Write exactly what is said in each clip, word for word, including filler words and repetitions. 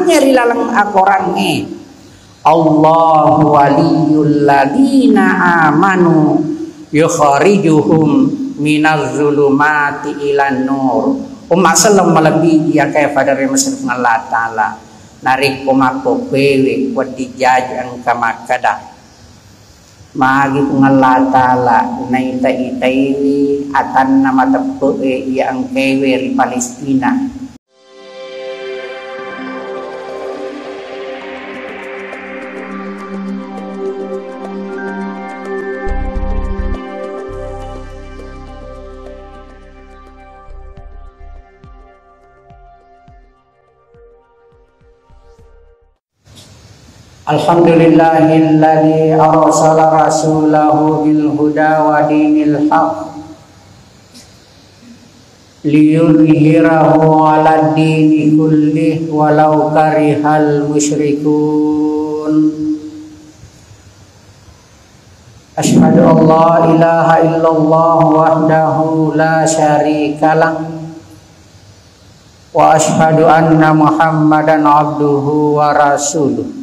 Ri laleng akorangnge, Allahu waliyul ladzina amanu yukhrijuhum minaz zulumati ilan nur. Umma selleng malebbi iya kaya pada ri masukna Allah Ta'ala. Narekko makkokkoewe wedding jaji engka makkeda, magi Puang Allah Ta'ala naita-itaiwi atanna mateppe'e iya engkaewe ri Palestina. Alhamdulillahilladzi arsala rasulahu bil huda wa dinil haq liyudhhirahu 'alad dini kullih walau karihal musyrikun. Asyhadu an la ilaha illallah wahdahu la syarikalah, wa asyhadu anna Muhammadan abduhu wa rasuluh.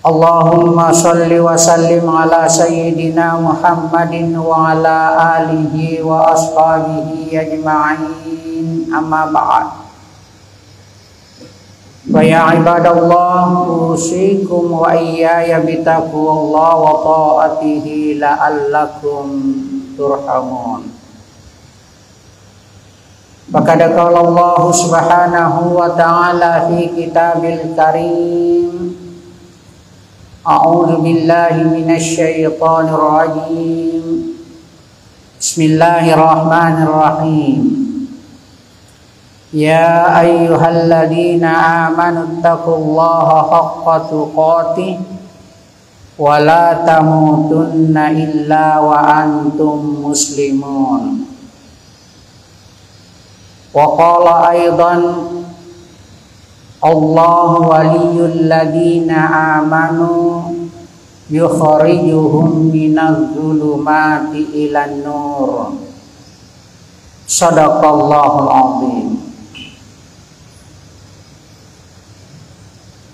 Allahumma shalli wa sallim ala sayyidina Muhammadin wa ala alihi wa ashabihi ajma'in. Amma ba'd. Fa ya ibadallah, usikum wa iyyaya bitaqwallah wa ta'atihi la'allakum turhamun. Faqad qala Allahu subhanahu wa ta'ala fi kitabil karim, a'udzu billahi minasy syaithanir rajim. Bismillahirrahmanirrahim. Ya ayyuhalladzina amanu taqullaha haqqa tuqatih wa la tamutunna illa wa antum muslimun. Wa qala aidan, Allahu waliyul ladzina amanu yukhrijuhum minadz zulumati ilan nur. Sadaqallahul azim.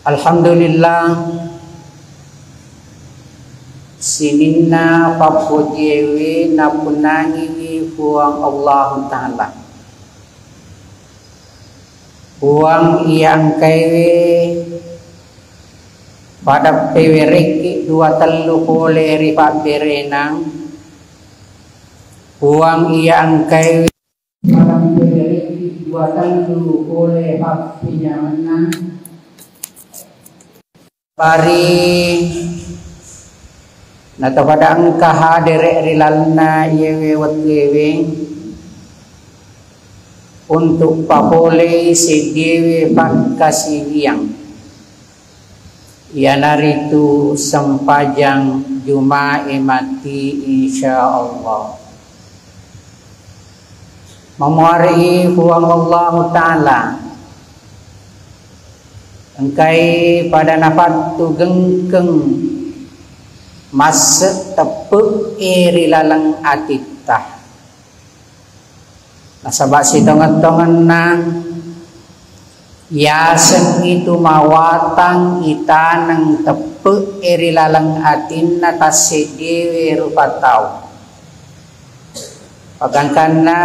Alhamdulillah, sininna pappojiewe napunnangiwi Puang Allahu Ta'ala. Puang iya engkaewe pada pewerekki dua tellu pole ri pabberenang. Puang iya engkaewe pada pewerekki dua tellu pole pappejamenna. Bari natapada engka hadere ri lalenna iyewe wettuewe untuk papolei seddiewe pakkasiwiang, iyanaritu sempajang Jumae matti, insyaallah. Mamuare'i Puang Allahu Ta'ala, engkai pada napattugengkeng masse teppe'e ri laleng atitta. Nasaba sitongeng-tongenna, yaseng itu mawatang itaneng teppe'e ri laleng atinna tasseddiewe rupa tau. Pagangkanna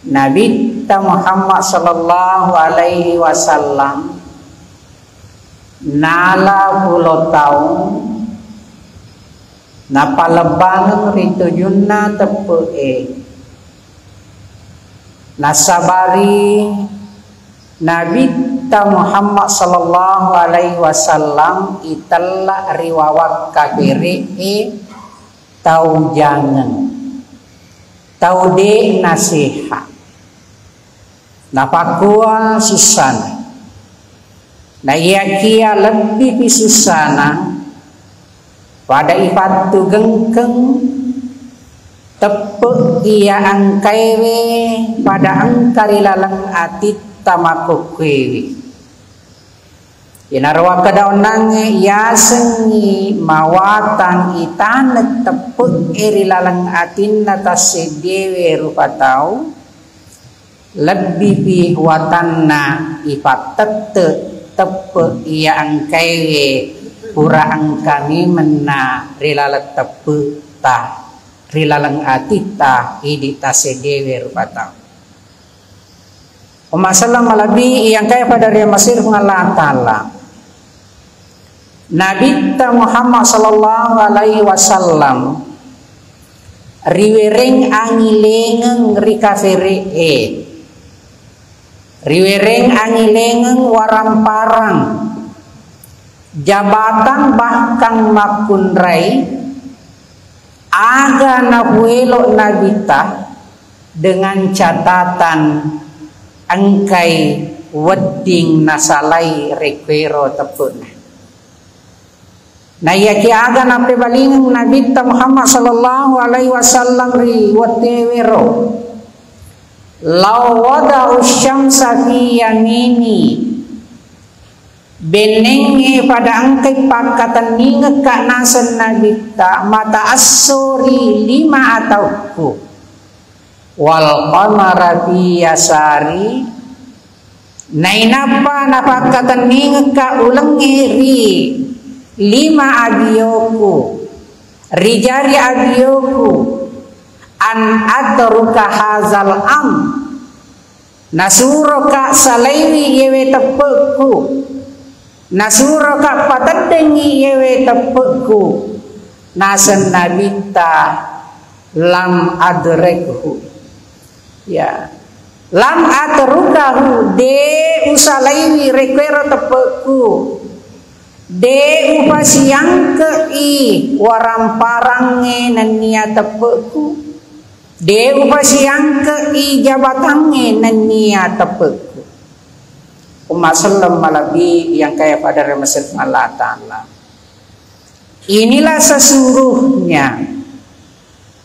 Nabitta Muhammad sallallahu alaihi wasallam nala pulo taung napalebbangeng ri tujunna teppe'e. Nasabari Nabitta Muhammad sallallahu alaihi wasallam itella ri wawang kapere'e tau jangeng, tau de' naseha. Napakkua sussana. Na iyakiya lebbipi sussana, pada ipattugengkeng teppe' iya engkaewe pada engka ri laleng atitta makkukkuewe. Iyanaro wakkedaonnangnge yasengngi mawatang itaneng teppe'e ri laleng atinna tasseddiewe rupa tau, Lebbipi watanna ipattette teppe iya engkaewe pura engka memenna ri laleng teppetta, ri laleng atitta idi tassedewe rupa tau. Umma selleng malebbi iya engkae pada ri masir Puang Allah Ta'ala. Nabitta Muhammad sallallahu alaihi wasallam riwereng angilengeng ri kafere'e, riwereng angilengeng waramparang, jabatan bahkan makkunrai, aga napuelo Nabitta dengan catatan engkai wedding nasalai rekkuero teppe'na. Naiyakiya aga nappebalingeng Nabitta Muhammad sallallahu alaihi wasallam ri wettuewero, "Lau wada'u syamsa fi yamini," bennengnge pada engkai pakkatenningekka naseng Nabitta mata esso ri lima ataukku, "wal qamara fi yasari," nainappa napakkatenningekka ulengnge ri lima abioku, ri jari abioku, "an atruka hazal am," nasuroka salaiwi yewe teppe'ku, nasuroka pateddengngi yewe teppe'ku, naseng Nabitta, "lam adrekhu." Ya. "Lam atrukahu," de usalaiwi rekkuero teppe'ku. De upasiangke'i waramparangnge nennia teppe'ku. De upasiangke'i jabatangnge nennia teppe'ku. Umma selleng malebbi yang kaya pada remeset Allah Ta'ala. Inilah sesungguhnya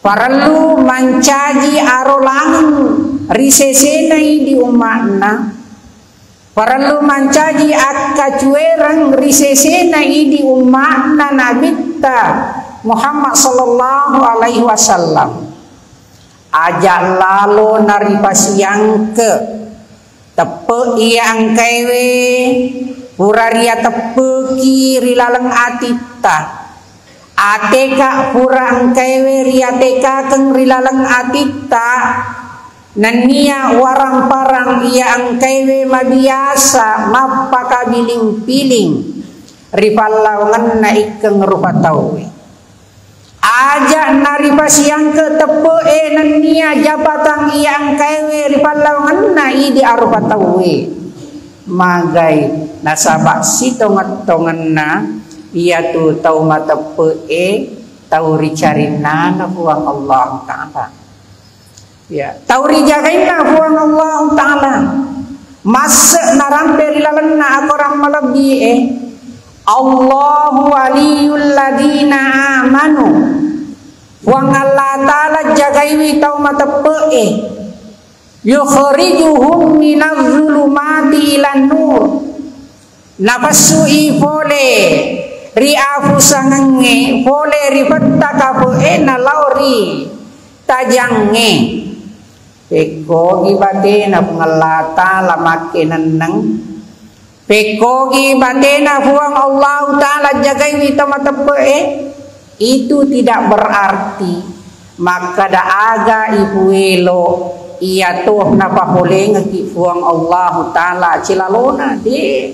parellu mancaji aro langeng ri sesena idi umma'na, parellu mancaji akkacuereng ri sesena idi umma'na Nabitta Muhammad sallallahu alaihi wasallam. Aja lalo naripasiangke teppe iya engkaewe pura riateppeki ri laleng atitta. Ateka pura engkaewe riatekakeng ri laleng atitta, nennia waramparang iya engkaewe mabiasa mappakabiling-piling ri pallawangenna ikkeng rupa tauwe. Aja naripasiangke teppe'e nennia japatang iya engkaewe ri pallawangenna idi arupa tauwe. Magai nasaba sitongeng-tongenna iyatu tau mateppe'e tau ricarinnana Puang Allah Ta'ala. Ya, tau rijagainna Puang Allah Ta'ala. Masse narampe ri lalenna akorang malebbi e. Allahu waliyul ladina amanu. Puang Allah Ta'ala jagaiwi tau mateppe'e. Yukhrijuhum minaz zulumati ilan nur. Napessui pole ri afusangengnge, pole ri petta kape'e nalao ri tajangnge. Pekkogi batena Puang Allah Ta'ala makkenenneng. Pekkogi batena Puang Allahu Ta'ala jagaiwi tau mateppe'e, itu tidak berarti makkada aga ipuelo iya to napapolengeki Puang Allahu Ta'ala cilalona, de.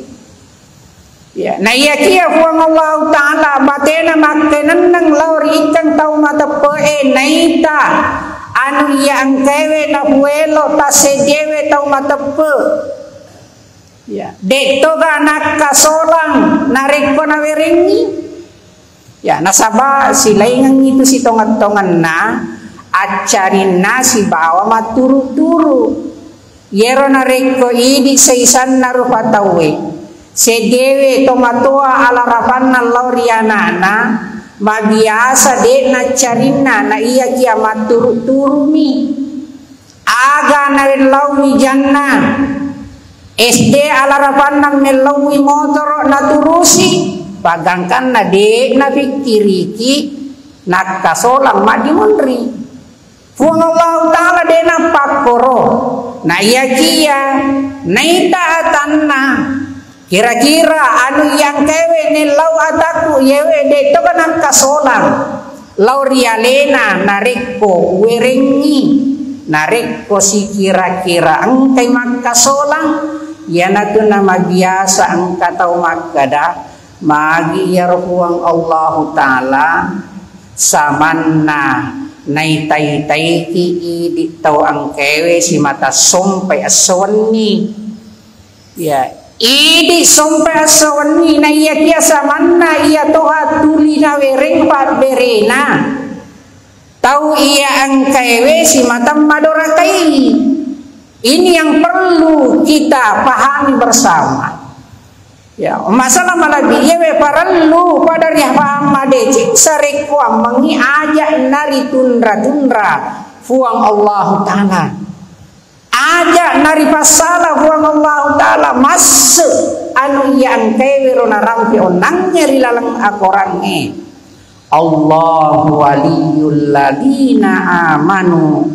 Ya, naiyakia Puang Allahu Ta'ala batena makkenenneng lao ri ikkeng tau mateppe'e, naita anu iya engkaewe napuelo tasseddiewe tau mateppe'. Ya, de'toga nakkasolang narekko nawerengngi. Ya, nasaba silaingengngi tu sitongeng-tongenna accarinna sibawa matturu-turu. Yero narekko idi seisanna rupa tauwe, seddiewe tomatoa alarapanna lao ri ana'na, mabiasa de naccarinna, na iyakia matturu-turumi. Aga nawellaui janna, S D alarapanna mellauwi motoro naturusi, pagangkanna de napikkiriki nakkasolang maddimunri. Puang Allahu Ta'ala de nappakkoro. Na iyakiya naita atanna, kira-kira anu iya engkaewe nellau atakku iyewe de' toga nakkasolang lao ri alena narekko uwerengngi, narekko sikira-kira engkai makkasolang, iyanatu namabiasa engka tau makkeda, magi iyaro Puang Allahu Ta'ala samanna naita-itaiki idi tau engkaewe simata sompai esso wenni. Ya, idi sompai esso wenni, na iyakiya samanna iya toha tuli nawereng pabberena. Tau iya engkaewe simata madorakai. Ini yang perlu kita pahami bersama. Ya, masalah malebbi iyewe parellu pada ripahang madeceng sarekkoammengngi aja naritunra-tunra Puang Allahu Ta'ala. Aja naripassala Puang Allahu Ta'ala, masse anu iya engkaewe ro narampe onnangnge ri laleng akorangnge. Allahu waliyul ladzina amanu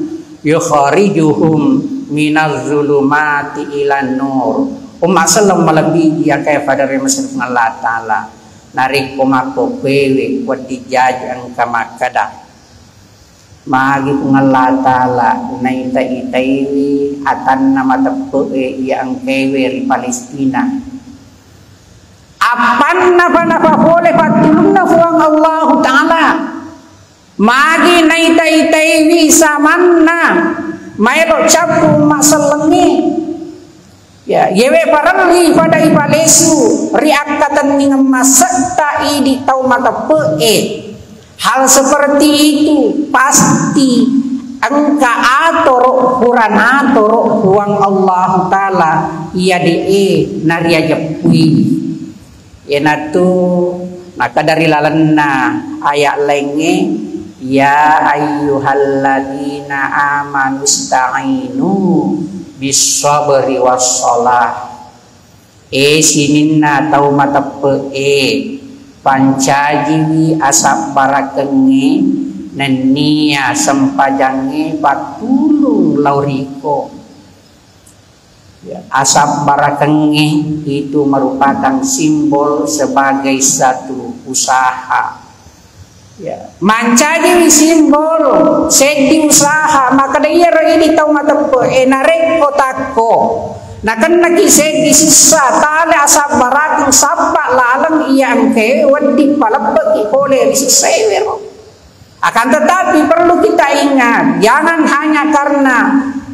yukhrijuhum minaz zulumati ilan nur. Umma selleng malebbi iya engkae pada ri masireng Allah Ta'ala. Narekko makkokkoewe wedding jaji engka makkeda, magi Puang Allah Ta'ala naita-itaiwi atanna mateppe'e iya engkaewe ri Palestina. Appanna pa napapole pattulunna Puang Allahu Ta'ala. Magi naita-itaiwi samanna maelo cappu umma sellengnge. Ya, yewe parelli pada ipalesu ri akkatenningeng massetta idi tau mateppe'e. Hal seperti itu pasti engka atoro, kurang atoro Puang Allahu Ta'ala iya de'e nariajeppui. Iyanatu makkeda ri lalenna ayat laingnge, "Ya ayyuhalladzina amanu sta'inu bis sabri was shalah." E sininna tau mateppe'e, pancajiwi asabbarakengnge nennia sempajangnge pattulung lao ri iko. Ya, asabbarakengnge itu merupakan simbol sebagai satu usaha. Ya, mancajiwi simbol seddi usaha, makkeda iyaro idi tau mateppe, e, narekko takko nakennaki seddi sissa, tale asabbarakeng sappa laleng iya engkae wedding paleppeki pole ri sissaewero. Akan tetapi perlu kita ingat, jangan hanya karena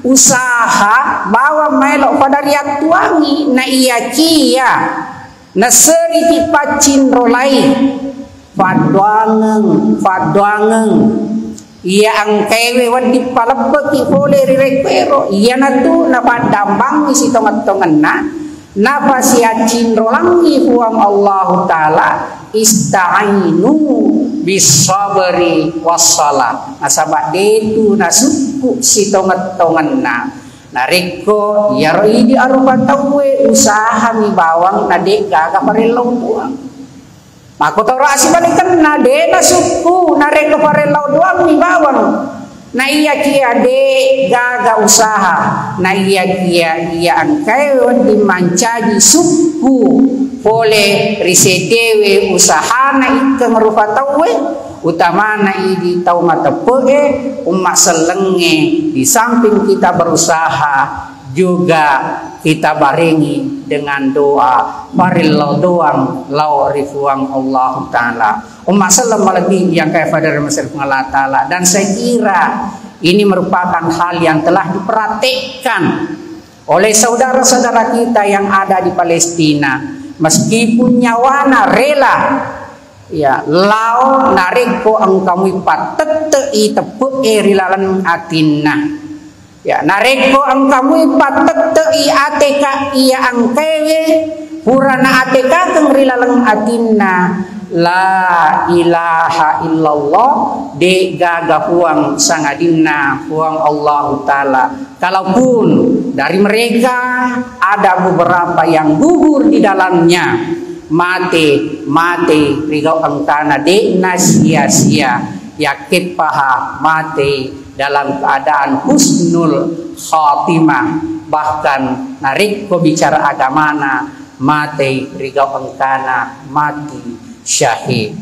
usaha bawang maelo pada riattuangi, na iyakiya naseriki paccinrolai, paddoangeng, paddoangeng iya engkaewe wedding paleppeki pole ri rekkoero, iyanatu napaddambangi sitongeng-tongenna, napasiaccinrolangngi Puang Allahu Ta'ala, "Ista'inu bis sabri was shalah." Nasaba detu nasukku sitongeng-tongenna. Narekko iyaro idi arupa tauwe usahami bawang na de'gaga parellau Puang. Makkotoro asibalikenna, de nasukku narekko parellau doammi bawang. Na iyakiya de gaga usaha, na iyakiya iya engkae wedding mancaji sukku pole ri sedewe usahana ikkeng rupa tauwe, utamana idi tau mateppe'e, umma sellengnge, di samping kita berusaha, juga kita barengi dengan doa, parellau doang lao ri Puang Allahu Ta'ala. Umma selleng malebbi yang kaya pada Puang Allah Ta'ala. Dan saya kira ini merupakan hal yang telah dipraktekkan oleh saudara-saudara kita yang ada di Palestina. Meskipun nyawana rela, ya, lao narekko engkamui pattette'i teppe'e ri laleng atinna. Ya, narekko engkamui pattette'i ateka iya engkaewe, purana atekakeng ri laleng atinna, la ilaha illallah, de gaga puang sangadinna Puang Allahu Ta'ala. Kalaupun dari mereka ada beberapa yang gugur di dalamnya, mate, mate, rigau engkana de'na sia-sia, yakkeppaha mate dalam keadaan husnul khatimah, bahkan narekko bicara agamana, matei ri gau engkana, mati syahid.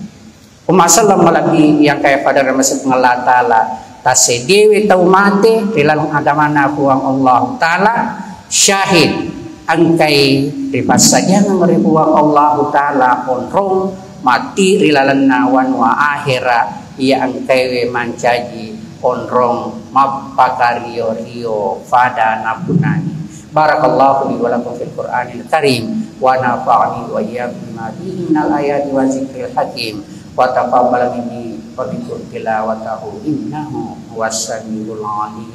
Umma selleng malebbi yang kaya pada masuk Allah Ta'ala, taseddewe tau mate ri laleng agamana Puang Allah Ta'ala, syahid, engkai ripassadiangeng ri Puang Allah Ta'ala onrong mati ri lalenna wanua ahera, iya engkaiwe mancaji onrong mappakario-rio fada napunani. Barakallahu li wa lakum fil Qur'anil Karim wa nafa'ani wa iyyakum bima fihi minal ayati wa zikril hakim wa taqabbal minni wa minkum tilawatahu innahu huwas samiul alim.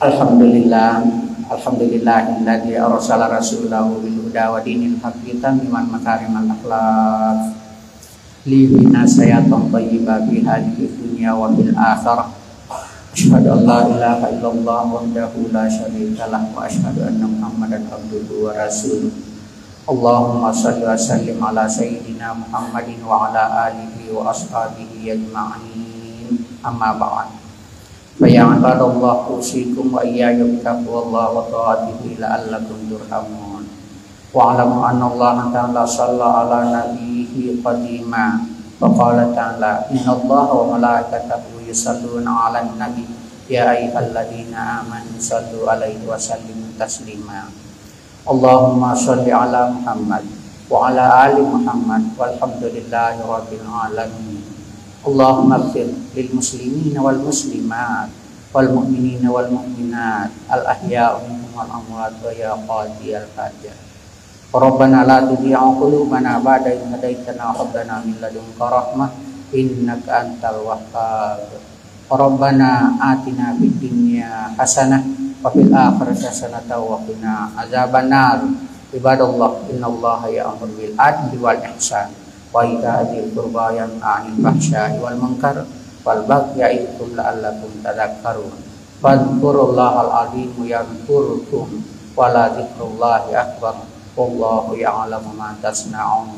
Alhamdulillah, alhamdulillahilladzi arsala rasulahu bil huda wa dinil haqqi tammiman makarimal akhlaq. Liyuhyiya nasa hayatan thayyibah fi hadhihi dunya wa fil akhirah. Asyhadu an la ilaha illallah wahdahu la syarika lah wa asyhadu anna Muhammadan abduhu wa rasuluh. Allahumma shalli wa sallim ala sayyidina Muhammadin wa ala alihi wa ashabihi ajma'in. Amma ba'd. Fa ya ibadallah, usikum wa iyaya bitaqwallah wa ta'atihi la'allakum turhamun. Wa'lamu anna Allah ta'ala shalla ala nabiyyihi qadima. Wa qala ta'ala, innallaha wa malaikatahu yusalluna 'alan nabi. Ya ayyuhalladzina amanu shallu 'alaihi wa sallimu taslima. Allahumma shalli ala Muhammad wa ala ali Muhammad walhamdulillahi rabbil alamin. Allahumma ighfir lil muslimina wal muslimat wal mu'minina wal mu'minat al ahya'i minhum wal amwat wa ya qadiyal hajat. Rabbana la tuzigh qulubana ba'da idh hadaytana wa hab lana min ladunka rahmah innaka antal wahhab. Rabbana atina fid dunya hasanah wa fil akhirati hasanatan wa qina adzabannar. Ibadallah, innallaha ya'muru bil adli wal ihsan wa ita'i dzil qurba wa yanha 'anil fahsya'i wal munkar wal baghi ya'idzukum la'allakum tadzakkarun. Fadzkurullahal 'azima yadzkurkum wa la dzikrullahi akbar. Wallahu ya'lamu ma tasna'un.